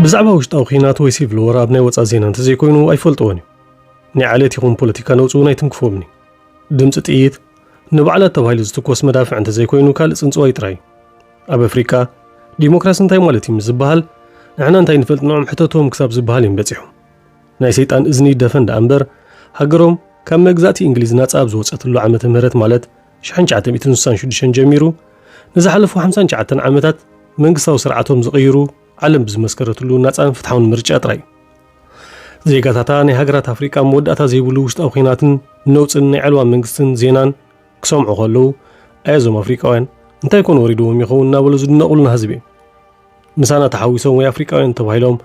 ብዛዕባ ውሽጣዊ ኲናት ወይ ሲቪል ወር ኣብ ናይ ወጻኢ ዜና እንተዘይኮይኑ ኣይፈልጥዎን እዩ። ናይ ዓሌት ይኹን ፖለቲካ ነውጺ እውን ኣይትንክፎምን እዩ። ድምጺ ጥይት ንባዕላት ተባሂሉ ዝትኮስ መዳፍዕ እንተዘይኮይኑ ካልእ ጽንጽዋይ ጥራይ እዩ። ኣብ ኣፍሪቃ ዲሞክራሲ እንታይ ማለት እዩ ምስ ዝበሃል ንሕና እንታይ ንፈልጥ ንዖም ሕተትዎም ክሳብ ዝበሃል እዮም በጺሖም። ናይ ሰይጣን እዝኒ ይደፈን ደኣ እምበር ሃገሮም ካብ መግዛእቲ እንግሊዝ ናጻ ኣብ ዝወጸትሉ ዓመተ ምህረት ማለት ሽሕን ትሽዓተ ሚእትን ስሳን ሽዱሽተን ጀሚሩ ንዝሓለፉ ሓምሳን ትሽዓተን ዓመታት መንግስታዊ ስርዓቶም ዝቕይሩ ዓለም ብዝመስከረትሉ ናጻን ፍትሓውን ምርጫ ጥራይ እዩ። ዜጋታታ ናይ ሃገራት ኣፍሪቃ መወዳእታ ዘይብሉ ውሽጣዊ ኲናትን ነውጽን ናይ ዕልዋ መንግስትን ዜናን ክሰምዑ ከለዉ ኣየዞም ኣፍሪቃውያን እንታይ ኮን ወሪድዎም ይኸውን እናበሉ ዝድነቑልና ህዝቢ እዮም። ምሳና ተሓዊሶም ወይ ኣፍሪቃውያን ተባሂሎም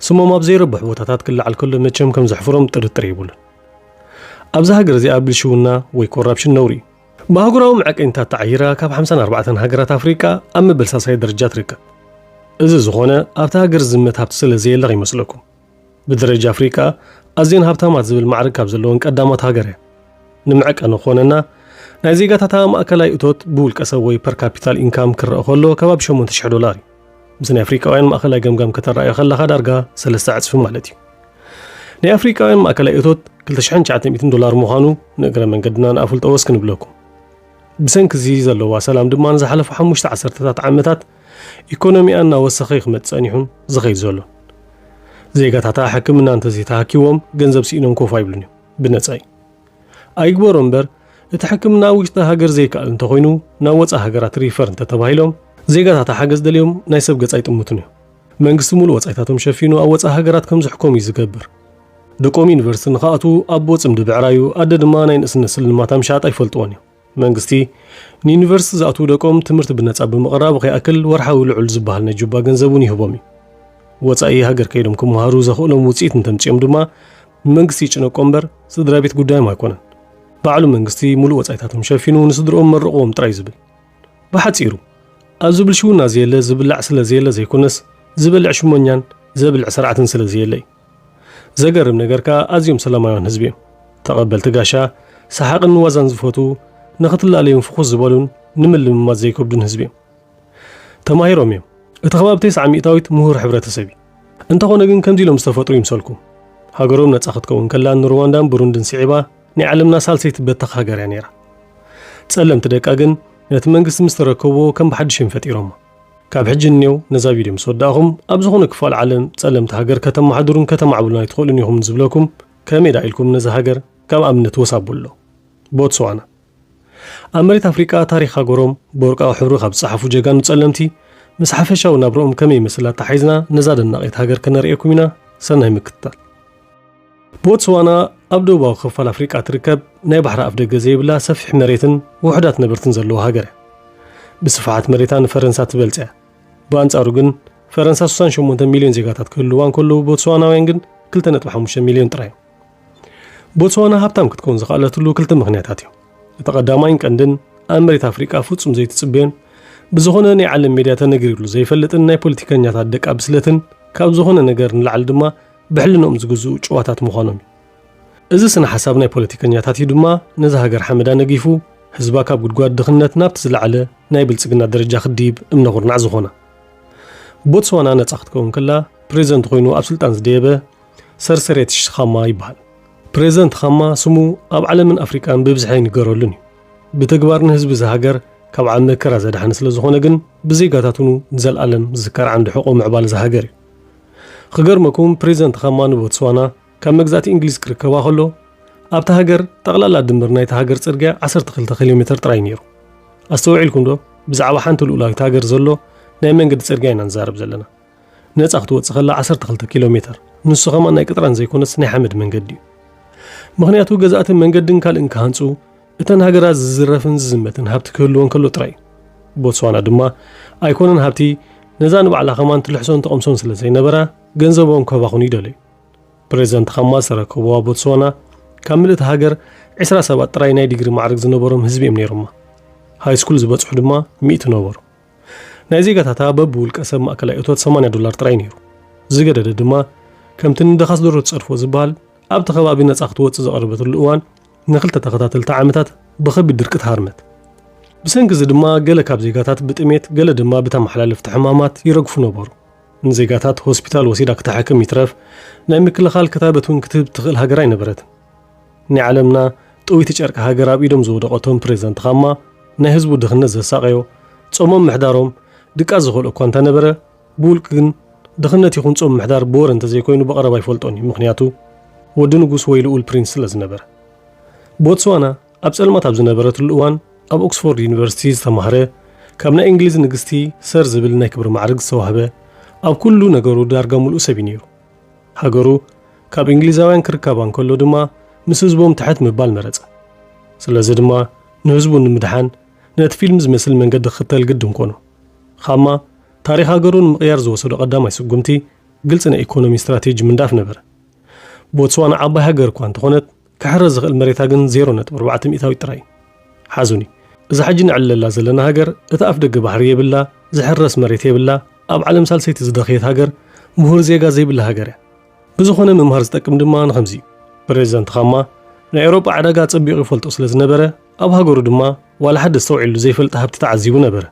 ስሞም ኣብ ዘይረብሕ ቦታታት ክለዓል ከሎ መቸም ከም ዘሕፍሮም ጥርጥር የብሉን። ኣብዚ ሃገር እዚኣ ብልሽውና ወይ ኮራፕሽን ነውሪ እዩ። ብኣህጉራዊ መዐቀኒታት ተዓይራ ካብ ሓምሳን ኣርባዕተን ሃገራት ኣፍሪቃ ኣብ መበል ሳልሳይ ደረጃ ትርከብ። እዚ ዝኾነ ኣብታ ሃገር ዝዝመት ሃብቲ ስለ ዘየለ ከይመስለኩም። ብደረጃ ኣፍሪቃ ኣዝየን ሃብታማት ዝብል ማዕርግ ካብ ዘለወን ቀዳሞት ሃገር እያ። ንመዐቀኒ ክኾነና ናይ ዜጋታታ ማእከላይ እቶት ብውልቀ ሰብ ወይ ፐር ካፒታል ኢንካም ክረአ ከሎ ከባቢ ሸሞንተ ሽሕ ዶላር እዩ። ምስ ናይ ኣፍሪቃውያን ማእከላይ ገምጋም ከተረኣዮ ከለኻ ዳርጋ ሰለስተ ዕጽፊ ማለት እዩ። ናይ ኣፍሪቃውያን ማእከላይ እቶት ክልተ ሽሕን ትሽዓተ ሚእትን ዶላር ምዃኑ ንእግረ መንገድና ንኣፍልጦ ወስ ክንብለኩም። ብሰንኪ እዚ ዘለዋ ሰላም ድማ ንዝሓለፉ ሓሙሽተ ዓሰርተታት ዓመታት ኢኮኖሚኣ እናወሰኸ እዩ ክመጽእ ጸኒሑን ዝኸይድ ዘሎን። ዜጋታታ ሕክምና እንተዘይተሃኪዎም ገንዘብ ስኢኖም ኮፍ ኣይብሉን እዮም። ብነጻ እዩ። ኣይግበሮ እምበር እቲ ሕክምና ኣብ ውሽጢ ሃገር ዘይከኣል እንተኾይኑ ናብ ወጻኢ ሃገራት ሪፈር እንተተባሂሎም ዜጋታታ ሓገዝ ደልዮም ናይ ሰብ ገጽ ኣይጥምቱን እዮም። መንግስቲ ሙሉእ ወጻኢታቶም ሸፊኑ ኣብ ወጻኢ ሃገራት ከም ዝሕከሙ እዩ ዝገብር። ደቆም ዩኒቨርሲቲ ንኽኣትዉ ኣቦ ጽምዲ ብዕራዩ ኣደ ድማ ናይ ንእስነት ስልማት ኣምሻጥ ኣይፈልጥዎን እዮም። መንግስቲ ንዩኒቨርሲቲ ዝኣትዉ ደቆም ትምህርቲ ብነጻ ብምቕራቡ ከይኣክል ወርሓዊ ልዑል ዝበሃል ናይ ጁባ ገንዘብ እውን ይህቦም እዩ። ወጻኢ ሃገር ከይዶም ክመሃሩ ዘኽእሎም ውጽኢት እንተምጺኦም ድማ ንመንግስቲ ይጭነቆ እምበር ስድራ ቤት ጉዳዮም ኣይኮነን። ባዕሉ መንግስቲ ሙሉእ ወጻኢታቶም ሸፊኑ ንስድርኦም መርቕዎም ጥራይ ዝብል። ብሓጺሩ ኣብዚ ብልሽውና ዘየለ ዝብላዕ ስለ ዘየለ ዘይኮነስ ዝበልዕ ሽሞኛን ዘብልዕ ስርዓትን ስለ ዘየለ እዩ። ዘገርም ነገር ከኣ ኣዝዮም ሰላማውያን ህዝቢ እዮም። ተቐበልቲ ጋሻ፣ ሰሓቕን ዋዛን ዝፈትዉ፣ ንኽትላለዮም ፍኹስ ዝበሉን ንምልምማድ ዘይከብዱን ህዝቢ እዮም። ተማሂሮም እዮም። እቲ ከባቢ ተስዓ ሚእታዊት ምሁር ሕብረተሰብ እዩ። እንተኾነ ግን ከምዚ ኢሎም ዝተፈጥሩ ይምሰልኩም። ሃገሮም ነጻ ክትከውን ከላ ንሩዋንዳን ብሩንድን ስዒባ ናይ ዓለምና ሳልሰይቲ በተኽ ሃገር እያ ነይራ። ጸለምቲ ደቃ ግን ነቲ መንግስቲ ምስ ተረከብዎ ከም ብሓድሽ እዮም ፈጢሮሞ። ካብ ሕጂ እኔው ነዛ ቪድዮ ምስ ወዳእኹም ኣብ ዝኾነ ክፋል ዓለም ጸለምቲ ሃገር ከተመሓድሩን ከተማዕብሉን ኣይትኽእሉን ኢኹም ዝብለኩም ከመይ ደኣ ኢልኩም ነዛ ሃገር ካብ ኣብነት ወስ ኣብሎ። ቦትስዋና ኣብ መሬት ኣፍሪቃ ታሪኽ ሃገሮም ብወርቃዊ ሕብሪ ካብ ዝጸሓፉ ጀጋኑ ጸለምቲ ምስ ሓፈሻዊ ናብርኦም ከመይ ይመስል ኣተሓሒዝና ነዛ ደናቒት ሃገር ከነርእየኩም ኢና። ሰናይ ምክትታል። ቦትስዋና ኣብ ደቡባዊ ክፋል ኣፍሪቃ ትርከብ ናይ ባሕሪ ኣፍደገ ዘይብላ ሰፊሕ መሬትን ውሑዳት ነበርትን ዘለዋ ሃገር እያ። ብስፍሓት መሬታ ንፈረንሳ ትበልጽ እያ። ብኣንጻሩ ግን ፈረንሳ ስሳን ሸሞንተ ሚልዮን ዜጋታት ክህልዋ እንከለዉ ቦትስዋናውያን ግን ክልተ ነጥቢ ሓሙሽተ ሚልዮን ጥራይ እዮም። ቦትስዋና ሃብታም ክትከውን ዝኸኣለትሉ ክልተ ምኽንያታት እዮም። እቲ ቀዳማይን ቀንድን ኣብ መሬት ኣፍሪቃ ፍጹም ዘይትጽበዮን ብዝኾነ ናይ ዓለም ሜድያ ተነጊሩሉ ዘይፈልጥን ናይ ፖለቲከኛታት ደቃ ብስለትን ካብ ዝኾነ ነገር ንላዕሊ ድማ ብሕልንኦም ዝግዝኡ ጭዋታት ምዃኖም እዩ። እዚ ስነ ሓሳብ ናይ ፖለቲከኛታት እዩ ድማ ነዛ ሃገር ሓመዳ ነጊፉ ህዝባ ካብ ጉድጓድ ድኽነት ናብቲ ዝለዓለ ናይ ብልጽግና ደረጃ ክድይብ እምነ ኩርናዕ ዝኾና። ቦትስዋና ነጻ ክትከውን ከላ ፕሬዚደንት ኮይኑ ኣብ ስልጣን ዝደየበ ሰርሰሬት ሽኻማ ይበሃል። ፕሬዚደንት ኻማ ስሙ ኣብ ዓለምን ኣፍሪቃን ብብዝሒ ኣይንገረሉን እዩ። ብተግባር ንህዝቢ እዛ ሃገር ካብ ዓብ መከራ ዘድሓነ ስለ ዝኾነ ግን ብዜጋታቱኑ ንዘልኣለም ዝዝከር ዓንዲ ሕቖ ምዕባል እዛ ሃገር እዩ። ክገርመኩም ፕሬዚደንት ኻማ ንቦትስዋና ካብ መግዛእቲ እንግሊዝ ክርከባ ከሎ ኣብታ ሃገር ጠቕላላ ድምር ናይታ ሃገር ጽርግያ ዓሰርተ ክልተ ኪሎ ሜተር ጥራይ ነይሩ። ኣስተውዒልኩም ዶ? ብዛዕባ ሓንቲ ልኡላዊት ሃገር ዘሎ ናይ መንገዲ ጽርግያ ኢና ንዛረብ ዘለና። ነጻ ክትወጽእ ከላ ዓሰርተ ክልተ ኪሎ ሜተር፣ ንሱ ኸማን ናይ ቅጥራን ዘይኮነስ ናይ ሓመድ መንገዲ እዩ። ምኽንያቱ ገዛእትን መንገድን ካልእን ክሃንጹ እተን ሃገራት ዝዝረፍን ዝዝመትን ሃብቲ ክህልወን ከሎ ጥራይ እዩ። ቦትስዋና ድማ ኣይኮነን ሃብቲ ነዛ ንባዕላ ኸማን ትልሕሶን ትቐምሶን ስለ ዘይነበራ ገንዘቦም ከባኹኑ ይደለዩ። ፕሬዚደንት ኻማ ዝተረከብዋ ቦትስዋና ካብ ምልእቲ ሃገር ዕስራ ሰባት ጥራይ ናይ ዲግሪ ማዕርግ ዝነበሮም ህዝቢ እዮም ነይሮማ። ሃይ ስኩል ዝበጽሑ ድማ ሚእቲ ነበሩ። ናይ ዜጋታታ በብውልቀ ሰብ ማእከላይ እቶት ሰማንያ ዶላር ጥራይ ነይሩ። ዝገደደ ድማ ከምቲ ንደኻስ ደሮ ትጸድፎ ዝበሃል ኣብቲ ከባቢ ነጻ ክትወጽእ ዝቐረበትሉ እዋን ንኽልተ ተኸታተልቲ ዓመታት ብኸቢድ ድርቂ ተሃርመት። ብሰንኪ እዚ ድማ ገለ ካብ ዜጋታት ብጥሜት ገለ ድማ ብተመሓላለፍቲ ሕማማት ይረግፉ ነበሩ። ንዜጋታት ሆስፒታል ወሲዳ ክተሓክም ይትረፍ ናይ ምክልኻል ክታበት እውን ክትህብ ትኽእል ሃገር ኣይነበረትን። ናይ ዓለምና ጥውይቲ ጨርቂ ሃገር ኣብ ኢዶም ዝወደቐቶም ፕሬዝዳንት ኻማ ናይ ህዝቡ ድኽነት ዘሳቐዮ፣ ጾሞም ምሕዳሮም ድቃስ ዝኸልኦ እኳ እንተነበረ፣ ብውልቂ ግን ድኽነት ይኹን ጾም ምሕዳር ብወረ እንተዘይኮይኑ ብቐረባ ኣይፈልጦን እዩ። ምኽንያቱ ወዲ ንጉስ ወይ ልኡል ፕሪንስ ስለ ዝነበረ። ቦትስዋና ኣብ ጸልማት ኣብ ዝነበረትሉ እዋን ኣብ ኦክስፎርድ ዩኒቨርሲቲ ዝተማህረ፣ ካብ ናይ እንግሊዝ ንግስቲ ሰር ዝብል ናይ ክብሪ ማዕርግ ዝተዋህበ፣ ኣብ ኩሉ ነገሩ ዳርጋ ምሉእ ሰብ እዩ ነይሩ። ሃገሩ ካብ እንግሊዛውያን ክርከባ እንከሎ ድማ ምስ ህዝቦም ትሕት ምባል መረጸ። ስለዚ ድማ ንህዝቡ ንምድሓን ነቲ ፊልም ዝመስል መንገዲ ክኽተል ግድን ኮኖ። ኻማ ታሪኽ ሃገሩ ንምቕያር ዝወሰዶ ቀዳማይ ስጉምቲ ግልጺ ናይ ኢኮኖሚ ስትራቴጂ ምንዳፍ ነበረ። ቦትስዋና ዓባይ ሃገር እኳ እንተኾነት ክሕረስ ዝኽእል መሬታ ግን ዜሮ ነጥቢ ኣርባዕተ ሚእታዊት ጥራይ እዩ። ሓዙኒ፣ እዛ ሕጂ ነዕልለላ ዘለና ሃገር እቲ ኣፍ ደገ ባሕሪ የብላ፣ ዝሕረስ መሬት የብላ፣ ኣብ ዓለም ሳልሰይቲ ዝደኸየት ሃገር፣ ምሁር ዜጋ ዘይብላ ሃገር እያ። ብዝኾነ ምምሃር ዝጠቅም ድማ ንኸምዚ እዩ። ፕሬዝዳንት ኻማ ናይ ኤውሮጳ ዕዳጋ ኣጸቢቑ ይፈልጦ ስለ ዝነበረ ኣብ ሃገሩ ድማ ዋላ ሓደ ኣስተውዒሉ ዘይፈልጥ ሃብቲ ተዓዚቡ ነበረ።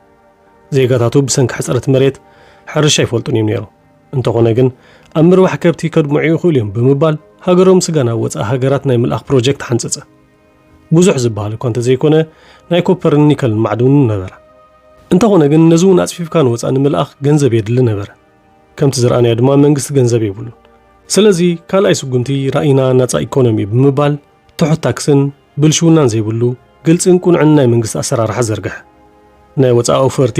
ዜጋታቱ ብሰንኪ ሕጽረት መሬት ሕርሻ ኣይፈልጡን እዮም ነይሮም። እንተኾነ ግን ኣብ ምርባሕ ከብቲ ከድምዑ ይኽእሉ እዮም ብምባል ሃገሮም ስጋ ናብ ወጻኢ ሃገራት ናይ ምልኣኽ ፕሮጀክት ሓንጸጸ። ብዙሕ ዝበሃል እኳ እንተዘይኮነ ናይ ኮፐርን ኒከልን ማዕድን እውን ነበራ። እንተኾነ ግን ነዚ እውን ኣጽፊፍካ ንወጻኢ ንምልኣኽ ገንዘብ የድሊ ነበረ። ከምቲ ዝረኣናዮ ድማ መንግስቲ ገንዘብ የብሉን። ስለዚ ካልኣይ ስጉምቲ ራኢና ናጻ ኢኮኖሚ ብምባል ትሑት ታክስን ብልሽውናን ዘይብሉ ግልጽን ቅኑዕን ናይ መንግስቲ ኣሰራርሓ ዘርግሐ። ናይ ወጻኢ ኣውፈርቲ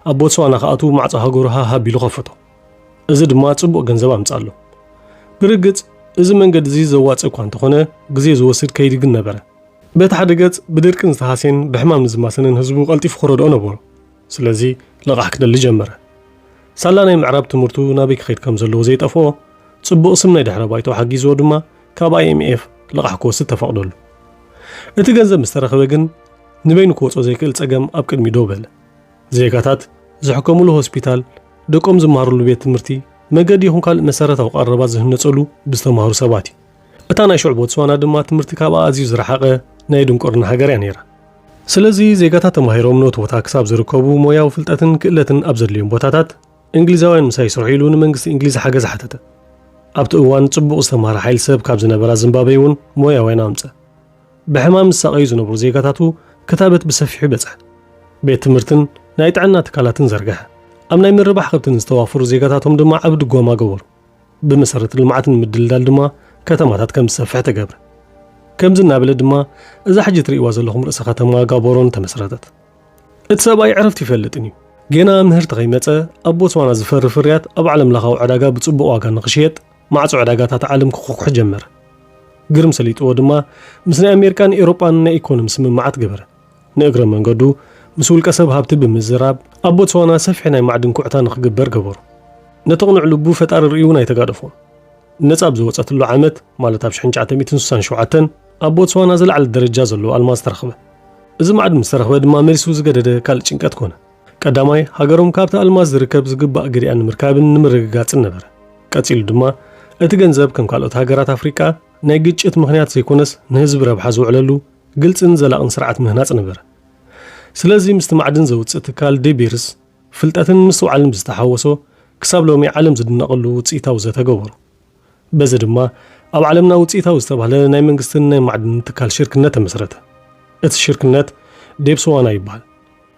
ኣብ ቦትስዋና ክኣትዉ ማዕጾ ሃገሩ ሃህ ኣቢሉ ከፈቶ። እዚ ድማ ጽቡቕ ገንዘብ ኣምጻኣሎም። ብርግጽ እዚ መንገዲ እዚ ዘዋጽእ እኳ እንተኾነ ግዜ ዝወስድ ከይዲ ግን ነበረ። በቲ ሓደ ገጽ ብድርቅን ዝተሃስየን ብሕማም ንዝማሰነን ህዝቡ ቀልጢፉ ክረድኦ ነበሮ። ስለዚ ልቓሕ ክደሊ ጀመረ። ሳላ ናይ ምዕራብ ትምህርቱ ናበይ ክኸይድ ከም ዘለዎ ዘይጠፍኦ፣ ጽቡቕ ስም ናይ ድሕረ ባይትኡ ሓጊዝዎ ድማ ካብ ኣይኤምኤፍ ልቓሕ ክወስድ ተፈቕደሉ። እቲ ገንዘብ ምስ ተረኸበ ግን ንበይኑ ክወጾ ዘይክእል ጸገም ኣብ ቅድሚኡ ደው በለ። ዜጋታት ዝሕከሙሉ ሆስፒታል፣ ደቆም ዝመሃሩሉ ቤት ትምህርቲ፣ መገዲ ይኹን ካልእ መሰረታዊ ቀረባት ዝህነጸሉ ብዝተማህሩ ሰባት እዩ። እታ ናይ ሽዑ ቦትስዋና ድማ ትምህርቲ ካብኣ ኣዝዩ ዝረሓቐ ናይ ድንቁርና ሃገር እያ ነይራ። ስለዚ ዜጋታት ተማሂሮም ነቲ ቦታ ክሳብ ዝርከቡ ሞያዊ ፍልጠትን ክእለትን ኣብ ዘድልዮም ቦታታት እንግሊዛውያን ምሳይ ይስርሑ ኢሉ ንመንግስቲ እንግሊዝ ሓገዝ ሓተተ። ኣብቲ እዋን ጽቡቕ ዝተማህረ ሓይሊ ሰብ ካብ ዝነበራ ዚምባብዌ እውን ሞያውያን ኣምጸ። ብሕማም ዝሳቐዩ ዝነብሩ ዜጋታቱ ክታበት ብሰፊሑ በጽሐ። ቤት ትምህርትን ናይ ጥዕና ትካላትን ዘርግሐ። ኣብ ናይ ምርባሕ ከብትን ዝተዋፈሩ ዜጋታቶም ድማ ዓቢ ድጎማ ገበሩ። ብመሰረተ ልምዓት ንምድልዳል ድማ ከተማታት ከም ዝሰፍሕ ተገብረ። ከምዚ እናበለ ድማ እዛ ሕጂ ትርእይዋ ዘለኹም ርእሰ ከተማ ጋቦሮን ተመስረተት። እቲ ሰብኣይ ዕረፍቲ ይፈልጥን እዩ። ጌና ምህርቲ ከይመጸ ኣብ ቦትስዋና ዝፈሪ ፍርያት ኣብ ዓለም ለኻዊ ዕዳጋ ብጽቡቕ ዋጋ ንኽሽየጥ ማዕጾ ዕዳጋታት ዓለም ክኹሕኩሕ ጀመረ። ግርም ሰሊጥዎ ድማ ምስ ናይ ኣሜሪካን ኤውሮጳን ናይ ኢኮኖሚ ስምምዓት ገበረ። ንእግረ መንገዱ ምስ ውልቀ ሰብ ሃብቲ ብምዝራብ ኣብ ቦትስዋና ሰፊሕ ናይ ማዕድን ኩዕታ ንኽግበር ገበሩ። ነተቕንዕ ልቡ ፈጣሪ ርእዩ እውን ኣይተጋደፎን። ነጻ ኣብ ዝወጸትሉ ዓመት ማለት ኣብ ሽሕን ትሽዓተ ሚእትን ስሳን ሸውዓተን ኣብ ቦትስዋና ዝለዓለ ደረጃ ዘለዎ ኣልማዝ ተረኽበ። እዚ ማዕድን ምስ ተረኽበ ድማ መሊሱ ዝገደደ ካልእ ጭንቀት ኮነ። ቀዳማይ፣ ሃገሮም ካብቲ ኣልማዝ ዝርከብ ዝግባእ ግዲኣ ንምርካብን ንምርግጋጽን ነበረ። ቀጺሉ ድማ እቲ ገንዘብ ከም ካልኦት ሃገራት ኣፍሪቃ ናይ ግጭት ምኽንያት ዘይኮነስ ንህዝቢ ረብሓ ዝውዕለሉ ግልጽን ዘላቕን ስርዓት ምህናጽ ነበረ። ስለዚ ምስቲ ማዕድን ዘውጽእ ትካል ዲቢርስ ፍልጠትን ምስትውዓልን ብዝተሓወሶ ክሳብ ሎሚ ዓለም ዝድነቐሉ ውጽኢታዊ ዘተ ገበሩ። በዚ ድማ ኣብ ዓለምና ውጽኢታዊ ዝተባህለ ናይ መንግስትን ናይ ማዕድን ትካል ሽርክነት ተመስረተ። እቲ ሽርክነት ዴብስዋና ይበሃል።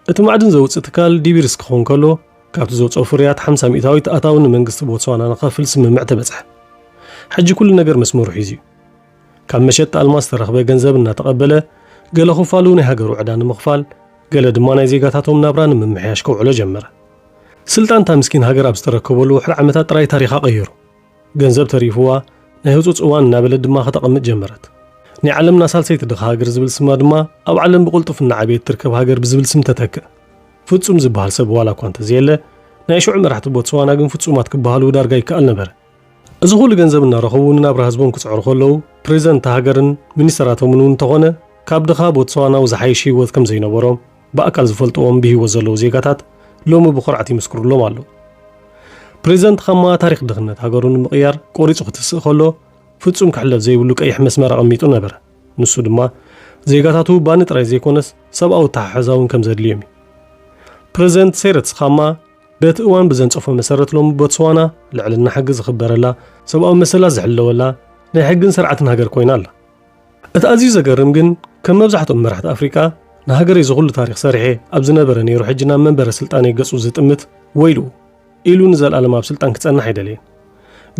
እቲ ማዕድን ዘውጽእ ትካል ዲቢርስ ክኸውን ከሎ ካብቲ ዘውጽኦ ፍርያት ሓምሳ ሚእታዊት ኣታዊ ንመንግስቲ ቦትስዋና ንኸፍል ስምምዕ ተበጽሐ። ሕጂ ኩሉ ነገር መስመሩ ሒዙ እዩ። ካብ መሸጣ ኣልማዝ ዝተረኽበ ገንዘብ እናተቐበለ ገለ ክፋሉ ናይ ሃገሩ ዕዳ ንምኽፋል፣ ገለ ድማ ናይ ዜጋታቶም ናብራ ንምምሕያሽ ከውዕሎ ጀመረ። ስልጣን እታ ምስኪን ሃገር ኣብ ዝተረከበሉ ውሕድ ዓመታት ጥራይ ታሪኻ ቀይሩ። ገንዘብ ተሪፍዋ ናይ ህጹጽ እዋን እናበለት ድማ ከተቐምጥ ጀመረት። ናይ ዓለምና ሳልሰይቲ ድኻ ሃገር ዝብል ስማ ድማ ኣብ ዓለም ብቕልጡፍ እናዓበየት ትርከብ ሃገር ብዝብል ስም ተተክእ። ፍጹም ዝበሃል ሰብ ዋላ እኳ እንተዘየለ፣ ናይ ሽዑ መራሕቲ ቦትስዋና ግን ፍጹማት ክበሃሉ ዳርጋ ይከኣል ነበረ። እዚ ኩሉ ገንዘብ እናረኸቡ ንናብራ ህዝቦም ክጽዕሩ ከለዉ፣ ፕሬዝደንት እታ ሃገርን ሚኒስተራቶምን እውን እንተኾነ፣ ካብ ድኻ ቦትስዋናዊ ዝሓይሽ ህይወት ከም ዘይነበሮም ብኣካል ዝፈልጥዎም ብህይወት ዘለዉ ዜጋታት ሎሚ ብኹርዓት ይምስክሩሎም ኣለዉ። ፕሬዝደንት ኻማ ታሪኽ ድኽነት ሃገሩ ንምቕያር ቆሪጹ ክትስእ ከሎ፣ ፍጹም ክሕለፍ ዘይብሉ ቀይሕ መስመር ኣቐሚጡ ነበረ። ንሱ ድማ ዜጋታቱ ባኒ ጥራይ ዘይኮነስ ሰብኣዊ ኣተሓሕዛ እውን ከም ዘድልዮም እዩ። ፕሬዝደንት ሴረትስ ኻማ በቲ እዋን ብዘንጸፎ መሰረት ሎሚ ቦትስዋና ልዕልና ሕጊ ዝኽበረላ፣ ሰብኣዊ መሰላት ዝሕለወላ ናይ ሕግን ስርዓትን ሃገር ኮይና ኣላ። እቲ ኣዝዩ ዘገርም ግን ከም መብዛሕትኦም መራሕቲ ኣፍሪቃ ንሃገረይ ዝኹሉ ታሪኽ ሰሪሐ ኣብ ዝነበረ ነይሩ ሕጂ ናብ መንበረ ስልጣነይ ገጹ ዝጥምት ወይ ኢሉ ንዘልኣለም ኣብ ስልጣን ክጸንሕ ኣይደለየን።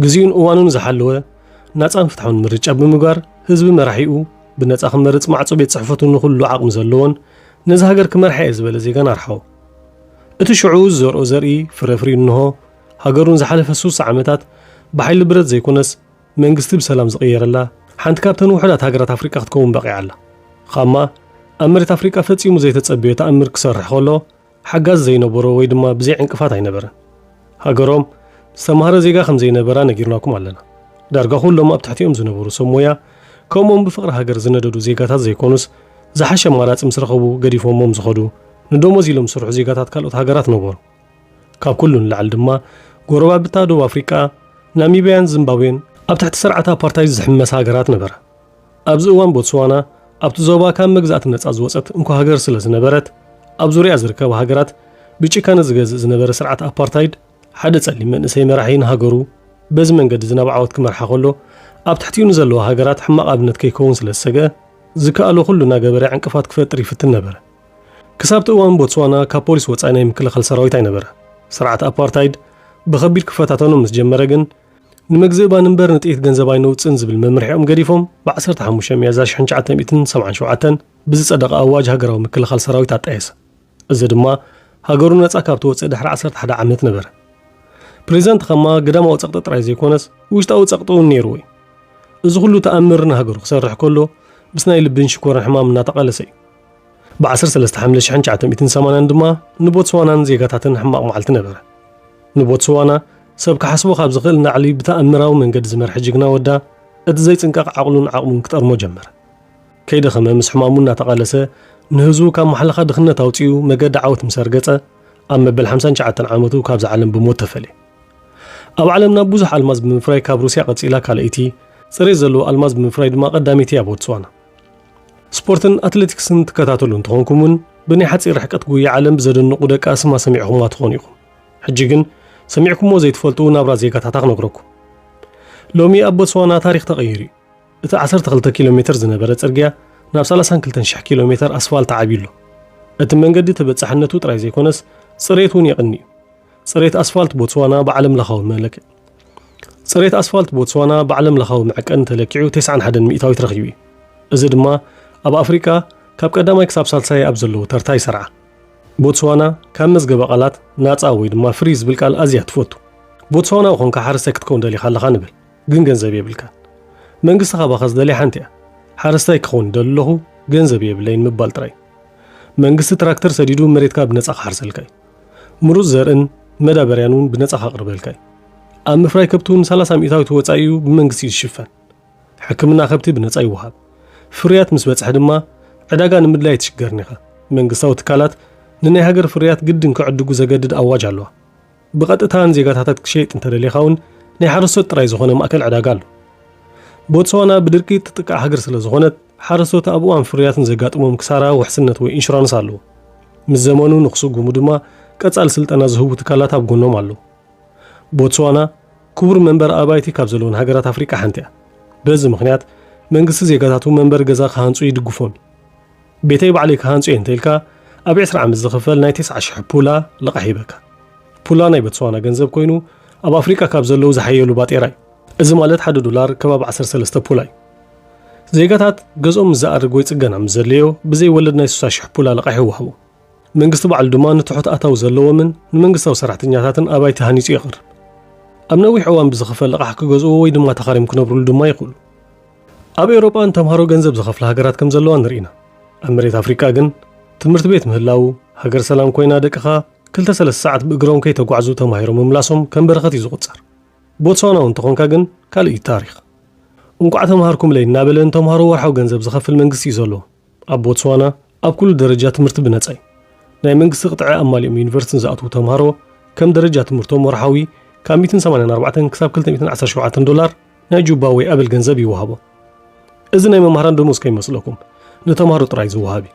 ግዜኡን እዋኑን ዝሓለወ ናጻን ፍትሓውን ምርጫ ብምግባር ህዝቢ መራሒኡ ብነጻ ክመርጽ ማዕጾ ቤት ጽሕፈቱ ንኹሉ ዓቕሚ ዘለዎን ነዚ ሃገር ክመርሓ እየ ዝበለ ዜጋን ኣርሓዎ። እቲ ሽዑ ዝዘርኦ ዘርኢ ፍረፍሪ እንሆ ሃገሩን ዝሓለፈ ስሳ ዓመታት ብሓይሊ ብረት ዘይኮነስ መንግስቲ ብሰላም ዝቕየረላ ሓንቲ ካብተን ውሑዳት ሃገራት ኣፍሪቃ ክትከውን በቒዓ ኣላ። ኻማ ኣብ መሬት ኣፍሪቃ ፈጺሙ ዘይተጸበዮ ተኣምር ክሰርሕ ከሎ ሓጋዝ ዘይነበሮ ወይ ድማ ብዘይ ዕንቅፋት ኣይነበረን። ሃገሮም ዝተማህረ ዜጋ ከም ዘይነበራ ነጊርናኩም ኣለና። ዳርጋ ኩሎም ኣብ ትሕቲኦም ዝነበሩ ሰብ ሞያ ከምኦም ብፍቕሪ ሃገር ዝነደዱ ዜጋታት ዘይኮኑስ ዝሓሸ ኣማራጺ ምስ ረኸቡ ገዲፎሞም ዝኸዱ ንደሞዝ ኢሎም ዝሰርሑ ዜጋታት ካልኦት ሃገራት ነበሩ። ካብ ኩሉ ንላዕሊ ድማ ጎረባብታ ደቡብ ኣፍሪቃ፣ ናሚብያን ዚምባብዌን ኣብ ትሕቲ ስርዓት ኣፓርታይድ ዝሕመሳ ሃገራት ነበራ። ኣብዚ እዋን ቦትስዋና ኣብቲ ዞባ ካብ መግዛእቲ ነጻ ዝወጸት እንኮ ሃገር ስለ ዝነበረት ኣብ ዙርያ ዝርከባ ሃገራት ብጭካነ ዝገዝእ ዝነበረ ስርዓት ኣፓርታይድ ሓደ ጸሊም መንእሰይ መራሒ ንሃገሩ በዚ መንገዲ እዚ ናብ ዓወት ክመርሓ ከሎ ኣብ ትሕቲኡ ንዘለዋ ሃገራት ሕማቕ ኣብነት ከይከውን ስለ ዝሰግአ ዝከኣሎ ኩሉ እናገበረ ዕንቅፋት ክፈጥር ይፍትን ነበረ። ክሳብ እቲ እዋን ቦትስዋና ካብ ፖሊስ ወጻኢ ናይ ምክልኻል ሰራዊት ኣይነበረ። ስርዓት ኣፓርታይድ ብኸቢድ ክፈታተኖም ምስ ጀመረ ግን ንመግዝእ ባን እምበር ንጥይት ገንዘብ ኣይነውጽእን ዝብል መምርሒኦም ገዲፎም ብ15 ሚያዝያ 1977 ብዝጸደቐ ኣዋጅ ሃገራዊ ምክልኻል ሰራዊት ኣጣየሰ። እዚ ድማ ሃገሩ ነጻ ካብ ትወጽእ ድሕሪ 11 ዓመት ነበረ። ፕሬዚዳንት ኻማ ግዳማዊ ጸቕጢ ጥራይ ዘይኮነስ ውሽጣዊ ጸቕጢ እውን ነይርዎ እዩ። እዚ ኩሉ ተኣምር ንሃገሩ ክሰርሕ ከሎ ምስ ናይ ልብን ሽኮርን ሕማም እናተቓለሰ እዩ። ብ13 ሓምለ 1980 ድማ ንቦትስዋናን ዜጋታትን ሕማቕ መዓልቲ ነበረ። ንቦትስዋና ሰብ ክሓስቦ ካብ ዝኽእል ናዕሊ ብተኣምራዊ መንገዲ ዝመርሐ ጅግና ወዳ እቲ ዘይጽንቀቕ ዓቕሉን ዓቕሙን ክጠርሞ ጀመረ። ከይደኸመ ምስ ሕማሙ እናተቓለሰ ንህዝቡ ካብ ማሕለኻ ድኽነት ኣውጺኡ መገዲ ዓወት ምስ ኣርገጸ ኣብ መበል 59 ዓመቱ ካብዛ ዓለም ብሞት ተፈልየ። ኣብ ዓለምና ብዙሕ ኣልማዝ ብምፍራይ ካብ ሩስያ ቀጺላ ካልኣይቲ፣ ጽሬት ዘለዎ ኣልማዝ ብምፍራይ ድማ ቀዳመይቲ እያ ቦትስዋና። ስፖርትን ኣትሌቲክስን ትከታተሉ እንተኾንኩም እውን ብናይ ሓጺር ርሕቀት ጉያ ዓለም ብዘደንቑ ደቂ ኣስማ ሰሚዕኹማ ትኾኑ ኢኹም። ሕጂ ግን ሰሚዕኩሞ ዘይትፈልጡ ናብራ ዜጋታታ ክነግረኩም። ሎሚ ኣብ ቦትስዋና ታሪኽ ተቐይሩ እዩ። እቲ 12 ኪሎ ሜትር ዝነበረ ጽርግያ ናብ 32,000 ኪሎ ሜትር ኣስፋልት ተዓብዩ ኣሎ። እቲ መንገዲ ተበጻሕነቱ ጥራይ ዘይኮነስ ጽሬቱ እውን የቕኒ እዩ። ጽሬት ኣስፋልት ቦትስዋና ብዓለም ለኻዊ መለክዒ ጽሬት ኣስፋልት ቦትስዋና ብዓለም ለኻዊ መዐቀኒ ተለኪዑ 91 ሚእታዊት ረኺቡ እዩ። እዚ ድማ ኣብ ኣፍሪቃ ካብ ቀዳማይ ክሳብ ሳልሳይ ኣብ ዘለዉ ተርታ ይሰርዓ። ቦትስዋና ካብ መዝገበ ቃላት ናጻ ወይ ድማ ፍሪ ዝብል ቃል ኣዝያ ትፈቱ። ቦትስዋናዊ ኾንካ ሓረስታይ ክትከውን ደሊኻ ኣለኻ ንበል፣ ግን ገንዘብ የብልካን። መንግስቲ ካባኻ ዝደልያ ሓንቲ እያ። ሓረስታይ ክኸውን ይደሊ ኣለኹ፣ ገንዘብ የብለይን ምባል ጥራይ። መንግስቲ ትራክተር ሰዲዱ መሬትካ ብነጻ ክሓርሰልካ እዩ። ምሩጽ ዘርእን መዳበርያን እውን ብነጻ ከቕርበልካ እዩ። ኣብ ምፍራይ ከብቲ እውን 30 ሚእታዊት ወጻኢ እዩ ብመንግስቲ ዝሽፈን። ሕክምና ከብቲ ብነጻ ይወሃብ። ፍርያት ምስ በጽሐ ድማ ዕዳጋ ንምድላይ ኣይትሽገርን ኢኻ። መንግስታዊ ትካላት ንናይ ሃገር ፍርያት ግድን ክዕድጉ ዘገድድ ኣዋጅ ኣለዋ። ብቐጥታ ንዜጋታታት ክሸይጥ እንተደሊኻ እውን ናይ ሓረስቶት ጥራይ ዝኾነ ማእከል ዕዳጋ ኣሎ። ቦትስዋና ብድርቂ እትጥቃዕ ሃገር ስለ ዝኾነት ሓረስቶት ኣብ እዋን ፍርያት ንዘጋጥሞም ክሳራ ውሕስነት ወይ ኢንሹራንስ ኣለዎ። ምስ ዘመኑ ንክስጉሙ ድማ ቀጻሊ ስልጠና ዝህቡ ትካላት ኣብ ጎኖም ኣለዉ። ቦትስዋና ክቡር መንበር ኣባይቲ ካብ ዘለወን ሃገራት ኣፍሪቃ ሓንቲ እያ። በዚ ምኽንያት መንግስቲ ዜጋታቱ መንበሪ ገዛ ክሃንጹ ይድግፎም እዩ። ቤተይ ባዕለይ ክሃንጹ እየ እንተኢልካ ኣብ 20 ዓመት ዝኽፈል ናይ 90,000 ፑላ ልቓሕ ይበካ። ፑላ ናይ ቦትስዋና ገንዘብ ኮይኑ ኣብ ኣፍሪቃ ካብ ዘለዉ ዝሓየሉ ባጤራ እዩ። እዚ ማለት ሓደ ዶላር ከባቢ 13 ፑላ እዩ። ዜጋታት ገዝኦም ምስ ዝኣርግ ወይ ጽገና ምስ ዘድልዮ ብዘይ ወለድ ናይ 60,000 ፑላ ልቓሕ ይወሃቦም። መንግስቲ ባዕሉ ድማ ንትሑት ኣታዊ ዘለዎምን ንመንግስታዊ ሰራሕተኛታትን ኣባይቲ ሃኒጹ የቕርብ። ኣብ ነዊሕ እዋን ብዝኽፈል ልቓሕ ክገዝእዎ ወይ ድማ ተኻርዮም ክነብሩሉ ድማ ይኽእሉ። ኣብ ኤውሮጳ ንተምሃሮ ገንዘብ ዝኸፍላ ሃገራት ከም ዘለዋ ንርኢ ኢና። ኣብ መሬት ኣፍሪቃ ግን ትምህርቲ ቤት ምህላው፣ ሃገር ሰላም ኮይና ደቅኻ ክልተ ሰለስተ ሰዓት ብእግሮም ከይተጓዕዙ ተማሂሮም ምምላሶም ከም በረኸት እዩ ዝቑጸር። ቦትስዋናዊ እንተኾንካ ግን ካልእ እዩ ታሪኽ። እንቋዕ ተማሃርኩምለይ እናበለ ንተምሃሮ ወርሓዊ ገንዘብ ዝኸፍል መንግስቲ እዩ ዘሎ። ኣብ ቦትስዋና ኣብ ኩሉ ደረጃ ትምህርቲ ብነጻ እዩ። ናይ መንግስቲ ቅጥዒ ኣማሊኦም ዩኒቨርሲቲ ንዝኣትዉ ተምሃሮ ከም ደረጃ ትምህርቶም ወርሓዊ ካብ 184 ክሳብ 217 ዶላር ናይ ጁባ ወይ ኣበል ገንዘብ ይወሃቦም። እዚ ናይ መምህራን ደሞዝ ከይመስለኩም ንተምሃሮ ጥራይ ዝወሃብ እዩ።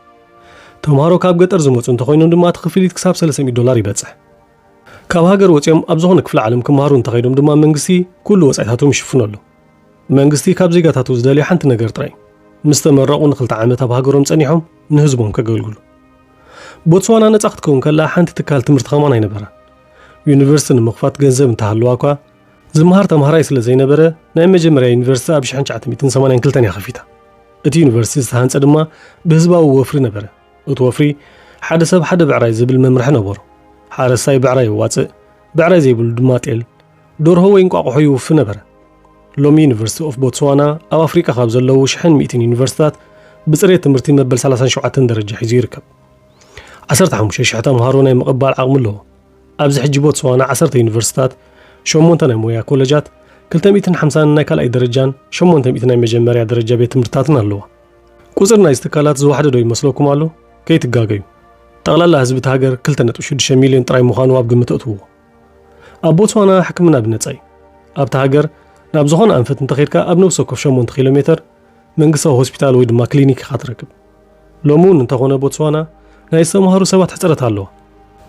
ተምሃሮ ካብ ገጠር ዝመጹ እንተኾይኖም ድማ እቲ ክፍሊት ክሳብ 300 ዶላር ይበጽሕ። ካብ ሃገር ወፂኦም ኣብ ዝኾነ ክፍለ ዓለም ክመሃሩ እንተኸይዶም ድማ መንግስቲ ኩሉ ወፃኢታቶም ይሽፍኖ ኣሎ። መንግስቲ ካብ ዜጋታቱ ዝደልዮ ሓንቲ ነገር ጥራይ፣ ምስ ተመረቑ ንክልተ ዓመት ኣብ ሃገሮም ፀኒሖም ንህዝቦም ከገልግሉ። ቦትስዋና ነፃ ክትከውን ከላ ሓንቲ ትካል ትምህርቲ ከማን ኣይነበራን። ዩኒቨርሲቲ ንምኽፋት ገንዘብ እንተሃለዋ እኳ ዝምሃር ተምሃራይ ስለ ዘይነበረ ናይ መጀመርያ ዩኒቨርሲቲ ኣብ ሽሕን ትሽዓተ ሚእትን ሰማንያን ክልተን እያ ከፊታ። እቲ ዩኒቨርሲቲ ዝተሃንፀ ድማ ብህዝባዊ ወፍሪ ነበረ። እቲ ወፍሪ ሓደ ሰብ ሓደ ብዕራይ ዝብል መምርሒ ነበሮ። ሓረስታይ ብዕራይ የዋፅእ፣ ብዕራይ ዘይብሉ ድማ ጤል፣ ደርሆ ወይ እንቋቑሖ ይውፊ ነበረ። ሎሚ ዩኒቨርሲቲ ኦፍ ቦትስዋና ኣብ ኣፍሪቃ ካብ ዘለዉ ሽሕን ሚእትን ዩኒቨርሲቲታት ብፅሬት ትምህርቲ መበል ሰላሳን ሸውዓተን ደረጃ ሒዙ ይርከብ። ዓሰርተ ሓሙሽተ ሽሕ ተምሃሮ ናይ ምቕባል ዓቕሚ ኣለዎ። ኣብዚ ሕጂ ቦትስዋና ዓሰርተ ዩኒቨርሲቲታት፣ ሸሞንተ ናይ ሞያ ኮለጃት፣ ክልተ ሚእትን ሓምሳን ናይ ካልኣይ ደረጃን ሸሞንተ ሚእቲ ናይ መጀመርያ ደረጃ ቤት ትምህርትታትን ኣለዋ። ቁፅሪ ናይዚ ትካላት ዝዋሕደ ዶ ይመስለኩም ኣሎ? ከይትጋገዩ። ጠቕላላ ህዝቢ እቲ ሃገር ክልተ ነጥቢ ሽዱሽተ ሚልዮን ጥራይ ምዃኑ ኣብ ግምት እትውዎ። ኣብ ቦትስዋና ሕክምና ብነጻ እዩ። ኣብቲ ሃገር ናብ ዝኾነ ኣንፈት እንተኸድካ ኣብ ነብሲ ወከፍ ሸሞንተ ኪሎ ሜተር መንግስታዊ ሆስፒታል ወይ ድማ ክሊኒክ ኢኻ ትረክብ። ሎሚ እውን እንተኾነ ቦትስዋና ናይ ዝተምሃሩ ሰባት ሕጽረት ኣለዋ።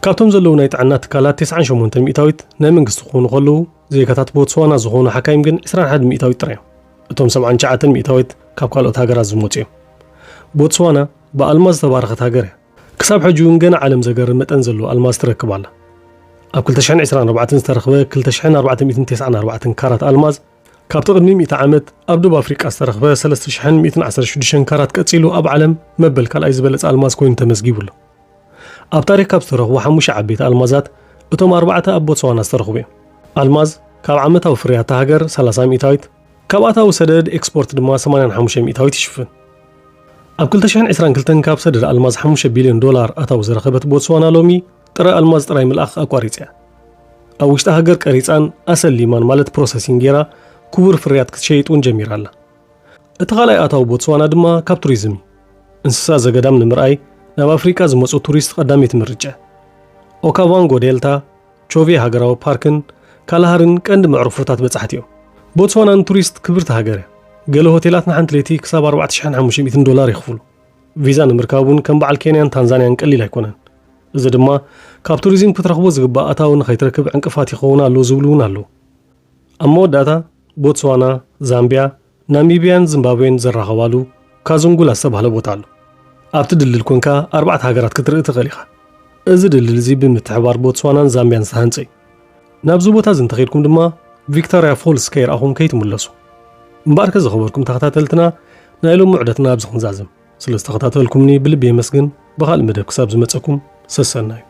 ካብቶም ዘለዉ ናይ ጥዕና ትካላት ተስዓን ሸሞንተን ሚእታዊት ናይ መንግስቲ ክኾኑ ከለዉ፣ ዜጋታት ቦትስዋና ዝኾኑ ሓካይም ግን ዕስራን ሓደን ሚእታዊት ጥራይ እዮም። እቶም ሰብዓን ትሽዓተን ሚእታዊት ካብ ካልኦት ሃገራት ዝመጹ እዮም። ቦትስዋና ብኣልማዝ ዝተባረኸት ሃገር እያ። ክሳብ ሕጂ እውን ገና ዓለም ዘገርም መጠን ዘለዎ ኣልማዝ ትረክብ ኣላ። ኣብ ክልተ ሽሕን ዕስራን ኣርባዕተን ዝተረኽበ ክልተ ሽሕን ኣርባዕተ ሚእትን ተስዓን ኣርባዕተን ካራት ኣልማዝ፣ ካብቲ ቅድሚ ሚእቲ ዓመት ኣብ ደቡብ ኣፍሪቃ ዝተረኽበ ሰለስተ ሽሕን ሚእትን ዓሰርተ ሽዱሽተን ካራት ቀጺሉ ኣብ ዓለም መበል ካልኣይ ዝበለጸ ኣልማዝ ኮይኑ ተመዝጊቡ ኣሎ። ኣብ ታሪኽ ካብ ዝተረኽቡ ሓሙሽተ ዓበይቲ ኣልማዛት፣ እቶም ኣርባዕተ ኣብ ቦትስዋና ዝተረኽቡ እዮም። ኣልማዝ ካብ ዓመታዊ ፍርያት እታ ሃገር ሰላሳ ሚእታዊት፣ ካብ ኣታዊ ሰደድ ኤክስፖርት ድማ ሰማንያን ሓሙሽተ ሚእታዊት ይሽፍን። ኣብ ክልተ ሽሕን ዕስራን ክልተን ካብ ሰደድ ኣልማዝ ሓሙሽተ ቢልዮን ዶላር ኣታዊ ዝረኸበት ቦትስዋና ሎሚ ጥረ ኣልማዝ ጥራይ ምልኣኽ ኣቋሪጻ እያ። ኣብ ውሽጢ ሃገር ቀሪጻን ኣሰሊማን ማለት ፕሮሰሲንግ ጌራ ክቡር ፍርያት ክትሸይጥ እውን ጀሚራ ኣላ። እቲ ካልኣይ ኣታዊ ቦትስዋና ድማ ካብ ቱሪዝም እዩ። እንስሳ ዘገዳም ንምርኣይ ናብ ኣፍሪቃ ዝመጹ ቱሪስት ቀዳመይቲ ምርጫ። ኦካቫንጎ ዴልታ፣ ቾቬ ሃገራዊ ፓርክን ካላሃርን ቀንዲ መዕርፎታት በጻሕቲ እዮም። ቦትስዋና ንቱሪስት ክብርቲ ሃገር እያ። ገለ ሆቴላት ንሓንቲ ለይቲ ክሳብ ኣርባዕተ ሽሕን ሓሙሽተ ሚእትን ዶላር ይኽፍሉ። ቪዛ ንምርካብ እውን ከም በዓል ኬንያን ታንዛንያን ቀሊል ኣይኮነን። እዚ ድማ ካብ ቱሪዝም ክትረኽቦ ዝግባእ ኣታዊ ንኸይትረክብ ዕንቅፋት ይኸውን ኣሎ ዝብሉ እውን ኣለዉ። ኣብ መወዳእታ ቦትስዋና፣ ዛምቢያ፣ ናሚብያን ዚምባብዌን ዘራኸባሉ ካዙንጉላ ዝተባህለ ቦታ ኣሎ። ኣብቲ ድልድል ኮንካ ኣርባዕተ ሃገራት ክትርኢ ትኽእል ኢኻ። እዚ ድልድል እዚ ብምትሕባር ቦትስዋናን ዛምቢያን ዝተሃንጸ እዩ። ናብዚ ቦታ እዚ እንተኸድኩም ድማ ቪክቶርያ ፎልስ ከይረኣኹም ከይትምለሱ። እምበኣርከ ዝኸበርኩም ተኸታተልትና፣ ናይ ሎሚ ውዕደትና ኣብዚ ክንዛዝም። ስለ ዝተኸታተልኩምኒ ብልቢ የመስግን። ብኻልእ መደብ ክሳብ ዝመጸኩም ሰሰናዩ።